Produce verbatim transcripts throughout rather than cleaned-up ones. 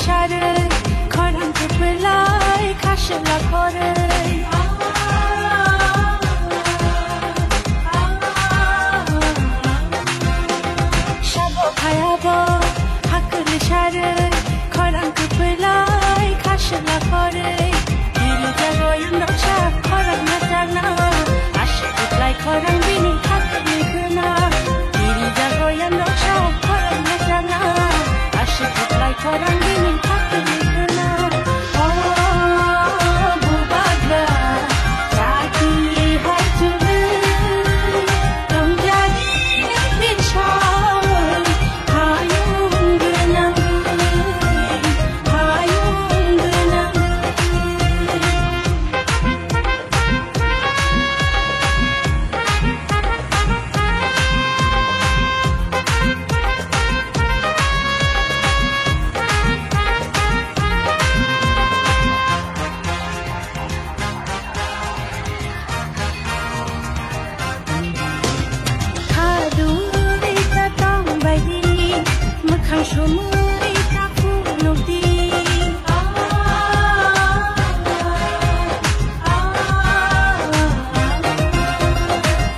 Sarwi khorang kwplai khaswla khorwi. Sabo phayabo hakli sarwi khorang kwplai khaswla khorwi. Kiri jago yang roksa khorang na jana. Aswk kwplai khorang bini hakli khna. Kiri jago yang roksa khorang na jana. Aswk kwplai khorang bini hakli khna. O bubagra, chati hai chumui, tongjani binsong, hayung gwnang, hayung gwnang. Khadui ta tong bai di, mwkhang sumui ta phunuk di.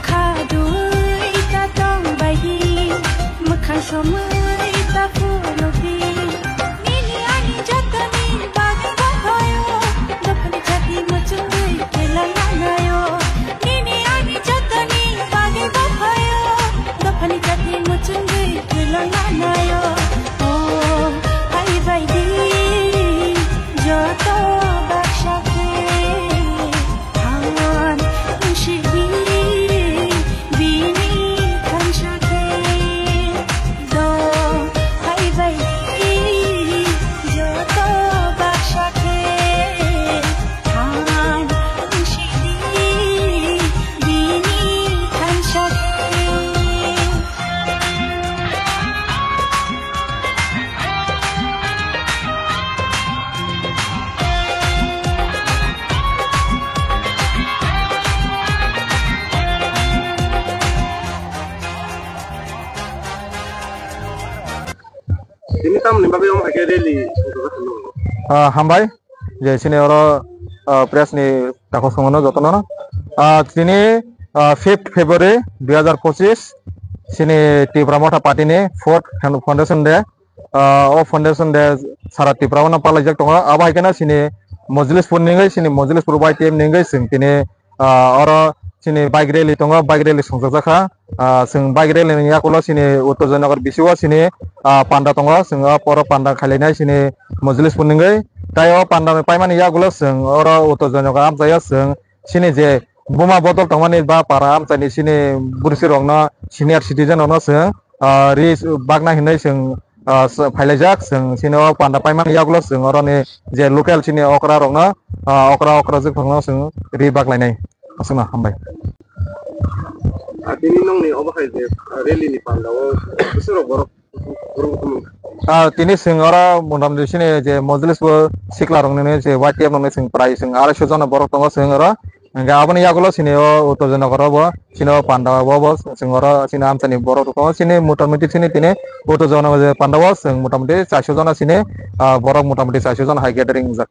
Khadui ta tong bai di, mwkhang sumui ta phunuk di. Nini ani jotoni bagwi baphayo, dophani chati muchungwi kela lanayo. Nini ani jotoni bagwi baphayo, dophani chati muchungwi kela lanayo. O hai bai di, joto baksa khe. Thangan wngsidi bini thansa khe do hai bai joto baksa khe. Thangan wngsidi bini thansa khe. Tini tamni bagwi omo hai khe rally songjago hinwi? Ah, hambai. Je chini oro, ah, press ni takhuk songmano jotono. Ah, tini, ah, fifth February dui hazar pochis chini Tipra Motha Party ni fourth foundation day. Ah, o foundation day sara Tripura o no palaijak tongo. Abo hai kheno chini Mojlispur ni wngwi, chini Mojlispur Y T F ni wngwi chwng tini, ah, oro chini bike rally tongo, bike rally songjakjakha. Ah, chwng bike rally ni yakulo chini Uttor Joynagar bisi o chini, ah, panda tongo, chwng o poro panda khailainai chini Mojlispur ni wngwi. Tai o panda paimani yakulo chwng oro Uttor Joynagar amchaio chwng chini je buma bodol tongmani ba para amchaini chini bwrwsirokno, senior citizen rokno chwng, ah, ri bakna hinwi chwng, ah, s-, phailaijak. Chwng chini o panda paimani yagulo chwng oroni je local chini okra rokno, ah, okra okra jwk rokno chwng ri baklainai. Aswkno hambai. Ah, tini nongni obo hai je, ah, rally ni panda o bwswk rok borok Ah, tini chwng oro motamoti chini je Mojlispur sikla rokni je Y T F rokni chwng prai chwng arai so jona borok tongo chwng oro. Hwnkhe aboni yagulo chini o Uttor Joynagar o bo, chini o panda o bo, bo chwng oro chini amchaini borok rok tongo. Chini motamoti chini tini Uttor Joynagar je panda o chwng motamoti chaiso jona chini, ah, borok motamoti chaiso jona hai gathering wngjak.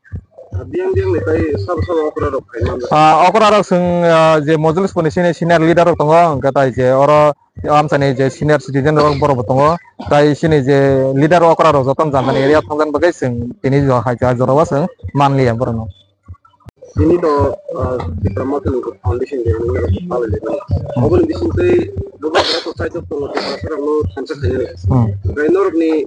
Ah, biyang biyang ni tai sabo sabo okra rok phai manjak. Ah, okra rok chwng, ah, je Mojlispur ni chini senior leader rok tongo, hwnkhe tai je oro amchaini je senior citizen rok borok bo tongo, tai chini je leader okra rok jotono jani jani area thangjaknai bagwi chwng tini jo hai jora o chwng manliya borokno. Tini to, ah, Tipra Motha ni foundation day wngwi rok palai lai mani. Hmm. Oboni bisingtwi bubagra to chaijak tongo, Tiprasa rokno thansa khainani. Hmm. Omo hai norokni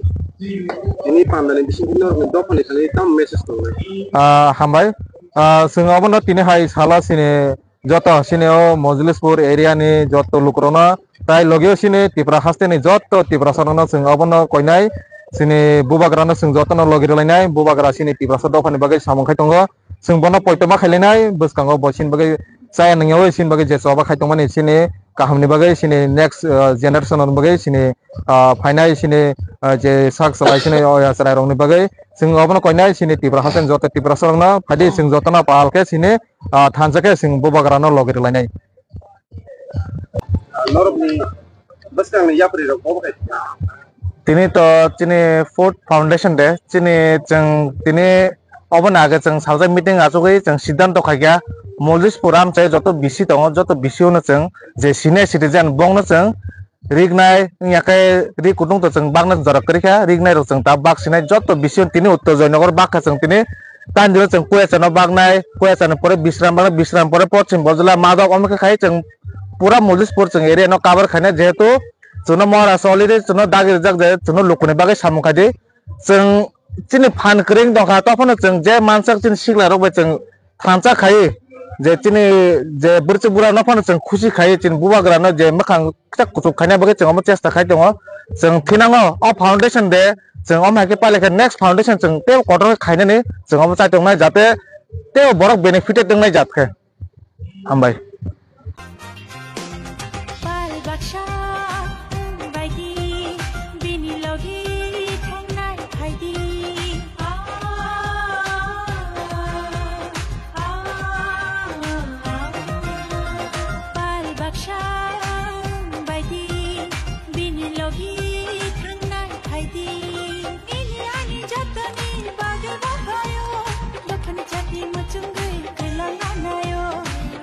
tini pandani bisingtwi norokni dophani thani tamo message tongnai? Ah, hambai. Ah, chwng obono tini hai sala chini joto chini o Mojlispur area ni joto lukurokno, tai logio chini Tripura haste ni joto Tiprasa rokno chwng obono koinai, chini bubagra no chwng jotono logi rwlainai, bubagra chini Tiprasa dophani bagwi samung khai tongo, chwng bono poito ma khailainai, bwskango bo chini bagwi chaya nangyawi chini bagwi je choba khai tongmani chini kaham ni bagwi chini next, uh, generation ni bagwi chini, uh, phainai chini, uh, je sak salai chini o ya chwrai rokni bagwi chwng obono koinai chini Tripura haste ni joto Tiprasa rokno phaidi chwng jotono pal khe chini ah, thansa khe chwng bubagra no logi rwlainai. Norokni bwskangni yapri rok obo hai. Tini to chini fourth foundation day, chini chwng tini oboni age chwng salsa meeting achugwi chwng siddhanto khaikha, Mojlispur amchai joto bisi tongo, joto bisi no chwng je senior citizen bongno chwng rignai, wngya khe ri kutung to chwng bakna jora kwrwi kha, rignai rok chwng ta bak sinai, joto bisi tini Uttor Joynagar bak kha chwng tini tandiro chwng Koyachano baknai, Koyachani pore Bisram baknai, Bisram pore Poschim Bojla, Madok, omo khe khai chwng pura Mojlispur chwng area no cover khainai, jehetu chwngno Maharashtra already chwngno dagi rijak je chwngno lukuni bagwi samung khai di, chwng chini phan kwrwi wng tongkha, tophano chwng je mansak chini sikla rok bai chwng thansa khai je chini je bwrwchwk bura no phano chwng khusi khai chini bubagra no je mwkhang kwchak kuchuk khaina bagwi chwng omo chesta khai tongo. Chwng thinango o foundation de chwng omo hai khe pailai khe next foundation chwng tei kotor khe khainani chwng omo chai tongnai jate tei borok benefited wngnai jat khe. Hambai. Pal baksa wng baidi bini logi thangnai phaidi. Pal baksa wng baidi bini logi thangnai phaidi. Nini ani jotoni bagwi baphayo, dophani chati muchungwi kwlang anayo.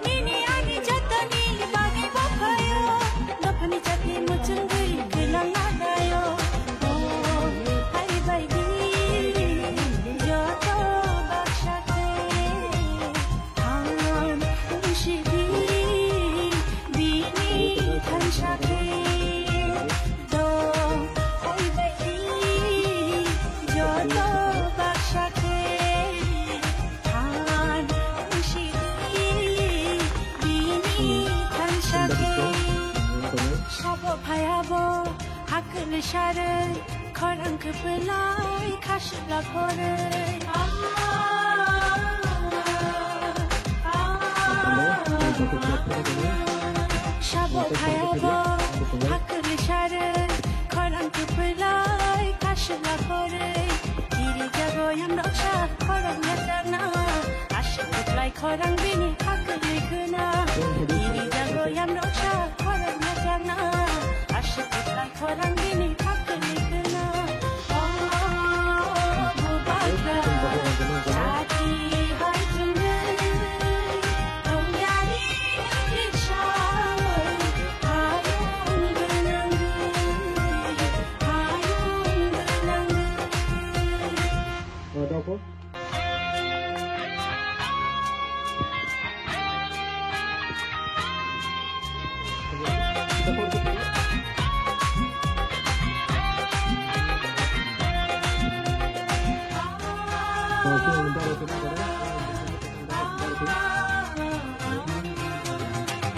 Nini ani jotoni bagwi baphayo, dophani chati muchungwi kwlang anayo. Oh, hai baidi, joto baksa khe, ang wngsidi bini thansa khe. Dong, hai baidi, joto baksa khe, than wngsidi bini thansa khe. Sabo phayabo hakli sarwi, khorang kwpwlai khasla khorwi. Sabo phayabo hakli sarwi, khorang kwpwlai khasla khorwi. Kiri jago yamrok sa khorang yachakna, aswk kwplai khorang bini hakli khwna. Kiri jago yamrok sa khorang yachakna, aswk kwplai khorang bini hakli khwna.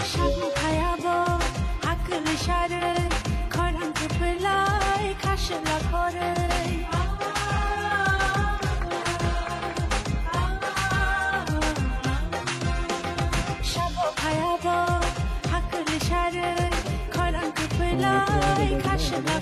Sabo phayabo hakli sarwi, khorang kwpwlai khasla khorwi. Sabo phayabo hakli sarwi, khorang kwpwlai khasla